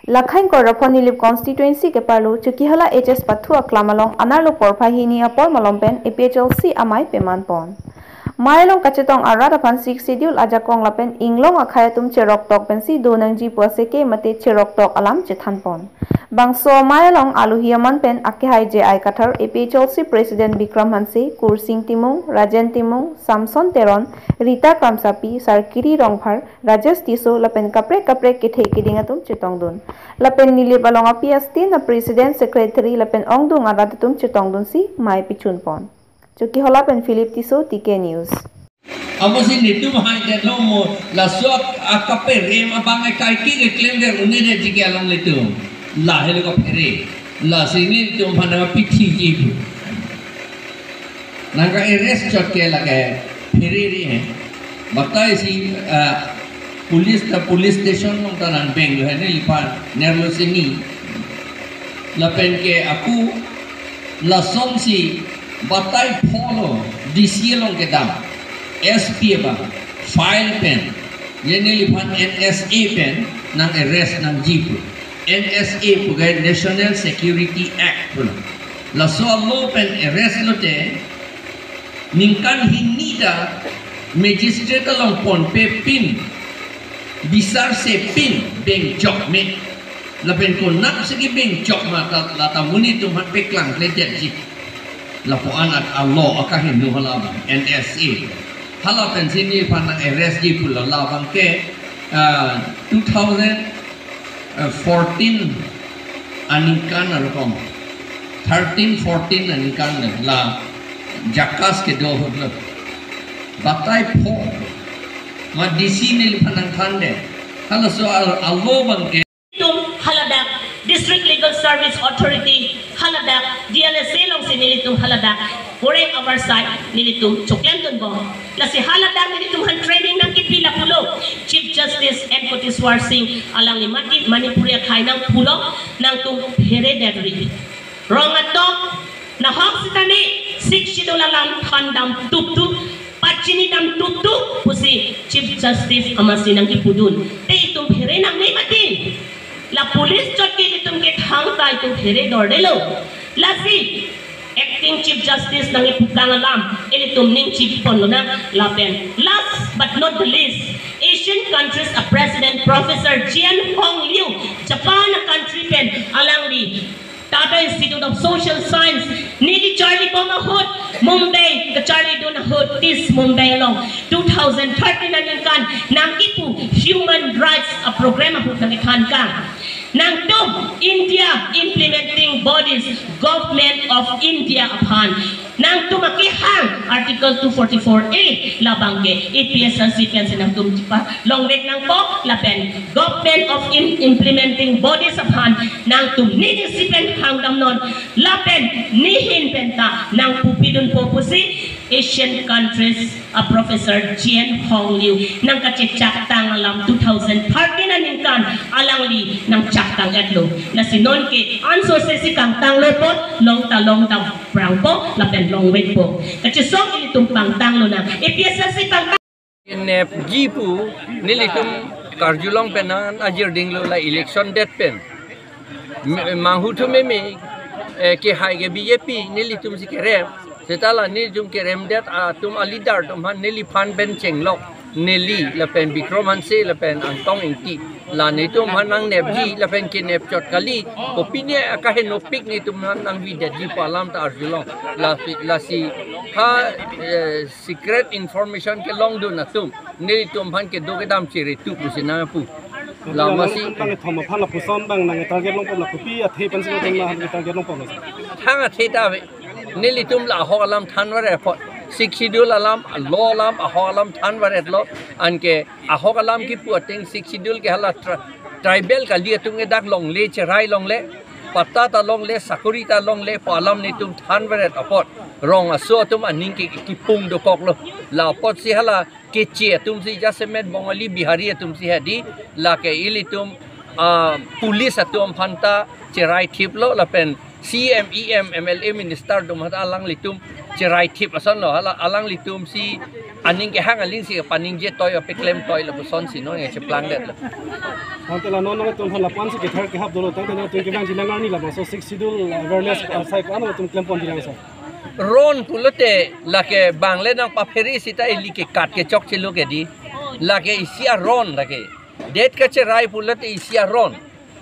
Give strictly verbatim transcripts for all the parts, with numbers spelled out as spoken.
Lakhain Korapho Nilip constituency keparlo Chokihola H S Pathu aklam along anerlo porphai hini apor malom pen A P H L C amei peman pon. Mei along kachetong arat aphan Sixth Schedule ajakong lapen inglong akhei atum cheroktok pensi do nangji pu aseke mate cheroktok alam chethan pon. Bangso mei along alohi aman pen akehai J I Kathar, A P H L C President Bikram Hanse, Kursing Timung, Rajen Timung, Samson Teron, Rita Kramsapi, Sarkiri Rongphar, Rajesh Tisso lapen kaprek kaprek kethe keding atum chetongdun. Lapen Nilip along api astin a President, Secretary lapen ongdung arat atum chetongdunsi mei pechun pon. Chokihola pen Philip Tisso, T K News. Amosi netum hai det lo mo, laso ak-, akaperem abang ekai ki keklem der un'e detji ke alanglitum. Lahelo kaphere. Lasi netum aphan nangpithiji pu. Nangke-arrest chot ke lake pherere he. Batai si, ah, police ta police station along ta nangvenglo he neliphan nerlo sini. Lapen ke ako lasonsi batai pho lo D C along kedam, S P abang file pen, ye neliphan N S A pen nang-arrest nangji pu. N S A pu ke National Security Act pu lo. Laso alo pen arrest lote ningkan hini ta magistrate along ponpe pin, bisar se pin beng jok me. Lapen konatsi kebeng jok ma ta, lata monit atum aphan peklang kledetji. Lapu-an at alo akaheno hala abang, N S A. Hala pensi neliphan nang-arrest ji pu la, labang ke, ah, two thousand fourteen aningkan arokom. Thirteen, fourteen aningkan le la JACAS kedo ahut lo. Batai pho ma D C neliphan nangthandet. Halaso al-, alo abang ke nelitum haladak District Legal Service Authority, haladak D L S A alongsi nelitum haladak koreng abarsai nelitum choklemdunbom. Lasi haladak nelitum aphan training nangkipi lapulo Chief Justice N Koteswar Singh, alangli mati Manipuri akhei nangpulo, nangtum phere detri. Rong atok, nahok sitame Sixth Schedule alam thandam tuptup, pachinidam tuptup pusi Chief Justice amatsi nangkipudun. Te itum phere nangne mati. La police chot ke ilitum ke thangta itum phere dordelo. Lasi Acting Chief Justice nangkipukang alam ilitum ning chibipon lonang lapen. Last but not the least, Asian countries a President Professor Jian Hong Liu, Japan a country pen alangli Tata Institute of Social Science, neli charlibom ahut, Mumbai kacharlidun ahut, TISS Mumbai along two thousand thirteen aningkan nangkipu human rights a program ahut nangkethan kang. Nangtum India implementing bodies, Government of India aphan nangtum akehang Article two forty-four A labang ke A P H L C pensi nangtum chepalongvek nangpo lapen Government of Im-, implementing bodies aphan nangtum neli si pen hangdamnon lapen nihin penta nangpupidunpo pusi Asian countries a Professor Jian Hong Liu nangkachechaktang alam two thousand thirteen aningkan alangli nangchaktang-etlo. Lasi nonke ansose si kangtanglo apot, longta longdam prangpo lapen longvekpo. Kachesong ilitum pangtang lonang. A P H L C pangtang. Nepji pu nelitum karjulong pen nang ajir dinglo la election det pen. M-, manghu thu meme, eh, kehai ke B J P nelitum si kerem. Seta la nelitum keremdet atum a leader atum aphan neliphan pen chenglok. Neli lapen Bikram Hanse lapen Angtong Engti. La netum aphan nangnepji lapen kenep chot kali. Kopine akahenopik netum aphan nangvidetji pu alam ta arjulong. La, lasi ha, eh, secret information kelongdun atum nelitum aphan kedo kedam chere tu pusi nangpu. La masi. Nangthom aphan lapuson abang nang target longpon la kopi athe pensi nang target longpon. Thang athe ta ave. Nelitum la ahok alam thanvaret apot. Sixth Schedule alam, law alam, ahok alam thanvaretlo. Anke ahok alam kipu ateng Sixth Schedule ke hala tri-, tribal kali atum ke dak longle, cherai longle, patta ta longle, sakori ta longle pu alam netum thanvaret apot rong aso atum aning ke kipung dokoklo. La apotsi hala keche atumsi jasemet Bongali Bihari atumsi hedi, lake ilitum, ah, police atum aphanta cherai thiplo lapen C M, E M, M L A, minister atum aphanta alanglitum cherai thip asonlo, hala alanglitumsi Aning kehang aling si paningje toi ape klem toi lapuson si non nge cheplang det lo. Ante la non nangtum aphan lapu-an si kethar kehap dolo tangte nangtum kevangji nang arni labangso Sixth Schedule awareness asai ko-an nangtum klem ponji nang sa. Ron pulote lake bangle nangpaphere sita ili kekat kechok chelo ke di. Lake isi aron lake. Det kacherai pulote isi aron.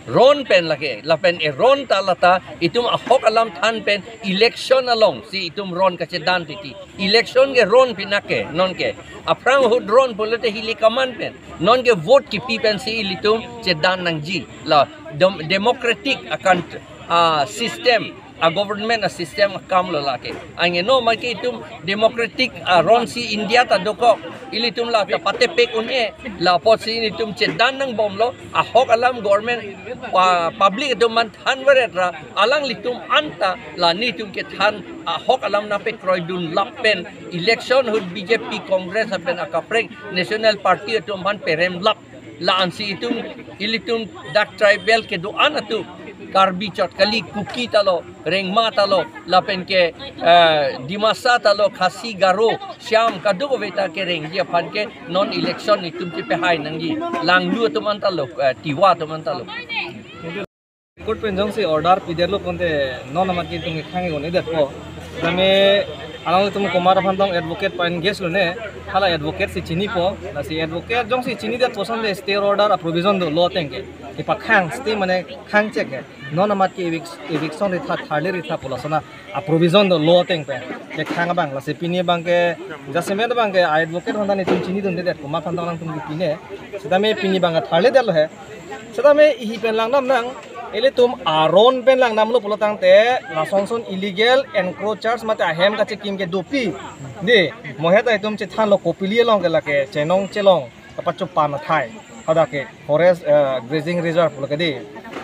Ron pen lake, lapen eron ta lata, itum ahok alam than pen election along si itum ron kachedan titi. Election ke ron pinak ke, non ke. Aphrang ahut ron pulote hili kaman pen. Non ke vote kipi pen si ilitum chedan nangji. La dem-, democratic akan, ah, system, a government a system akam lo lake. Angno ma ke itum democratic aron si India ta dokok. Ilitum la ta patepek un-e. La apot si ilitum chedan nangbomlo. Ahok alam government, ah, public atum aphan than varet ra. Alanglitum anta la nelitum kethan ahok alam nangpekroidun lapen election ahut B J P, Congress lapen akaprek national party atum aphan perem lap. La-an si itum, ilitum dak tribal kedo-an atum, Karbi chot kali, Kuki ta lo, Rengma ta lo, lapen ke, eh, Dimasa ta lo, Khasi, Garo, Shyam, kadokave ta kerengji aphan ke non election itum chepehai nangji. Langlu atum anta lo, eh, Tiwa atum anta lo. Court pen jongsi order pidetlo konte non amat ke itum khang-i un-edetpo. Tame alanglitum komat aphan tong advocate pa-engage lone, hala advocate si chinipo, lasi advocate jongsi chinidetpo asonte stay order a provision dolo ateng ke. Ipakhang stay mane khangchek ke. Non amat ke evic-, eviction ritha, tharle ritha pu lason a provision dolo ateng pen. Kekhang abang, lasi pini abang ke, jasemet abang ke advocate aphan ta nelitum chinidundedet, komat aphan tong nangtum kipine. Sitame pini abang ke tharledetlo he. Sitame ihi pen langdam nang, ilitum aron pen langdamlo pulo tangte, lasonson illegal encroachers mate ahem kachekim ke dopik. Di, mo het ta itum chethanlo Kopili along ke lake, Chenong Chelong, kapachopan athai. Hadak ke forest, eh, grazing reserve pulo ke di.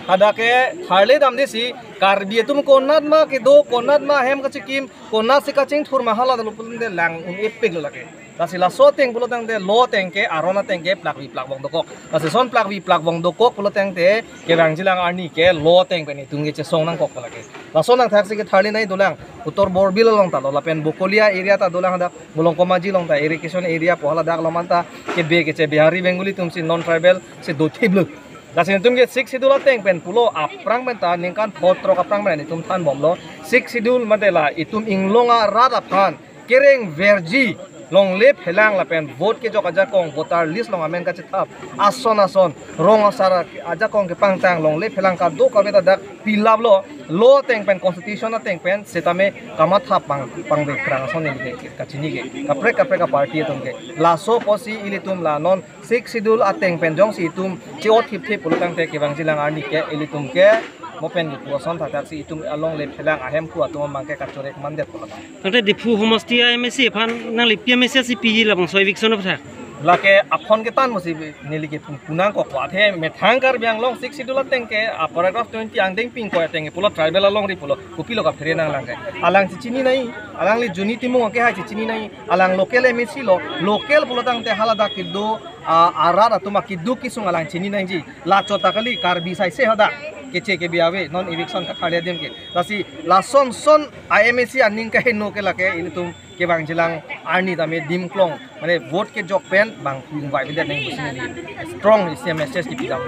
Hadak ke tharledam di si, Karbi atum konat ma kedo, konat ma ahem kachekim, konat si kachingthur ma hala dolo pulo tangte lang un-epiklo lake. Lasi laso ateng pulo tangte lo ateng ke, aron ateng ke plakvi plakvong dokok. Lasi son plakvi plakvong dokok pulo tangte kevangjilang arni ke lo ateng pen itum ke chesong nangkok lake. Laso nangthak si ketharli nai dolang. Uttor Borbil along ta lo, lapen Bokolia area ta dolang hadak, Mulong Komaji along ta irrigation area pu haladak lo manta kebe keche Bihari Bengali atum si non tribal si dothip lo. Lasi nelitum ke Sixth Schedule ateng pen pulo aphrang pen ta ningkan photrok aphrang pen itum thanbomlo. Sixth Schedule mate la itum inglong arat aphan kereng verji longle phelang lapen vote kejok ajakong, voter list along amen kachethap ason ason, rong asar ajakong kepangtang longle phelang kadokave ta dak pilaplo, lo ateng pen, constitution ateng pen, sitame kamatha pang, pangvek phrang ason neli ke kachini ke, kaprek kaprek a party atum ke. Laso apotsi ilitum la non Sixth Schedule ateng pen jongsi itum che-o thipthip pulo tangte kevangjilang arni ke ilitum ke mo pen kepu ason thakthak si itum alongle phelang ahem ku atum abang ke kachorek mandet pulo tang. Tangte Diphu homosti a MAC aphan nangli pi MAC si piji labangso eviction aphan? Lake aphon ketan mo si neli ke pu-, pu nangkok, athe methang Karbi Anglong Sixth Schedule ateng ke a paragraph twenty angdeng pingkoi ateng ke pulo tribal alongri pulo, kopilo kaphere nanglang ke. Alang chechini nai, alangli Juni Timung ke hai chechini nai, alang local MAC lo, local pulo tangte haladak kedo, a, arat atum akeduk kesung alang chini nangji. Lachot ta kali Karbi saise hadak keche kebi ave, non eviction katharli adim ke. Lasi lasonson a MAC aning kaheno ke lake ilitum kevangjilang arni tame dimklong, mane vote kejok pen bang pung vai bidet nang busi neli strong isi message kipidam.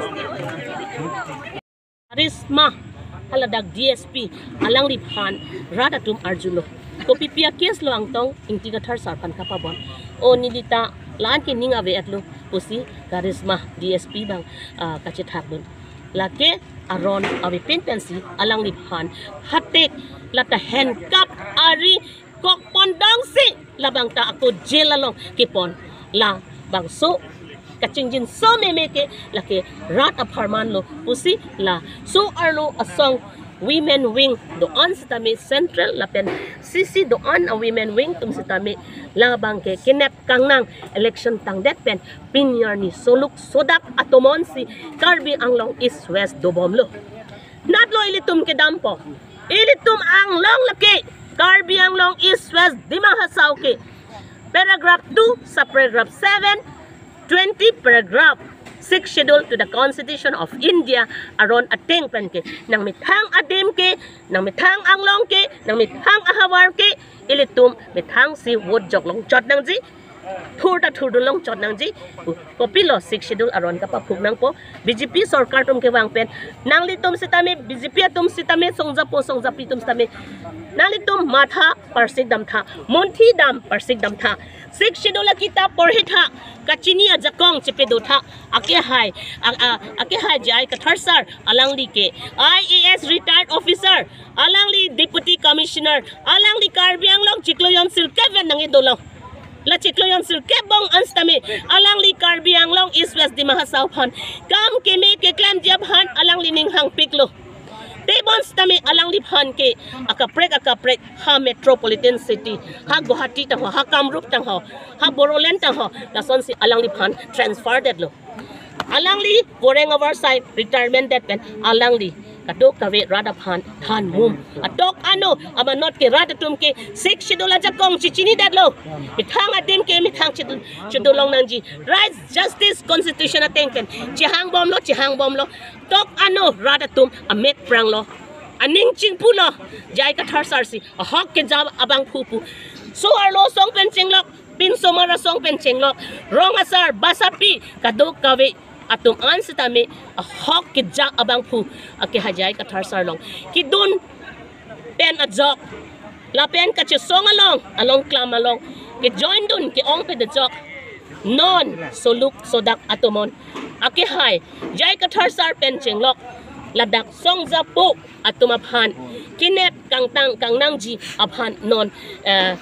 Karisma, haladak DSP, alangliphan rat atum arjulo. Kopi pi a case lo angtong, Ingti Kathar sar aphan kapabon. O neli ta la-an ke ning ave-etlo pusi Karisma DSP abang, ah, kachethakdun. Lake aron avepin pensi alangliphan hatek la ta handcuff ari kokpon dongsi labang ta ako jail along kepon. Labangso kachingjinso meme ke lake rat apharman lo pusi laso arlo asong women wing do-an sitame, central lapen C C do-an a women wing atum sitame labang ke kenep kangnang election tangdet pen pini arni soluk sodak atomon si Karbi Anglong East West dobomlo. Natlo ilitum kedampo. Ilitum Anglong lake, Karbi Anglong East West Dima Hasao ke paragraph two, subparagraph seven, twenty paragraph, Sixth Schedule to the Constitution of India aron ateng pen ke nangmethang adim ke, nangmethang Anglong ke, nangmethang ahavar ke, ilitum methang si vote jok longchot nangji. Thur ta thurdun longchot nangji. Kopilo Sixth Schedule aron kapaphuk nangpo. B J P sorkar atum kevang pen. Nanglitum sitame, B J P atum sitame, songjapo songjapi atum sitame, nanglitum matha parsik damtha, munthi dam parsik damtha. Sixth Schedule akitap porhi tha, kachini ajakong chepedo tha. Akehai, a, a, akehai J I Kathar sir, alangli ke I A S retired officer, alangli Deputy Commissioner, alangli Karbi Anglong chiklo jon sirkep pen nangkedolo. La chiklo jon sirkep bong an sitame, alangli Karbi Anglong East West Dima Hasao aphan kam keme keklemji aphan alangli ning hangpiklo. Tebon sitame alangliphan ke akaprek akaprek ha metropolitan city, ha Guwahati tangho, ha Kamrup tangho, ha Bodoland tangho, lasonsi alangliphan transfer detlo. Alangli voreng avarsai retirement det pen alangli kadokave rat aphan than mum. Atok ano amanot ke rat atum ke Sixth Schedule ajakong chechini detlo. Methang adim ke methang chedu, chedulong nangji. Rights, justice, constitution ateng pen chehangbomlo, chehangbomlo. Tok ano rat atum amek pranglo, aning chingpulo. J I Kathar sir si ahok keja abangphu pu. So arlo asong pen chenglok, pinsomar asong pen chenglok, rong asar, basapi, kadokave atum an sitame ahok keja abangphu akehai J I Kathar sir along kedun pen ajok, lapen kachesong along, along klam along kejoin dun ke-ong pen ajok, non soluk sodak atum an akehai J I Kathar sir pen chenglok ladak songjapo atum aphan kenep kangtang kangnangji aphan non, eh,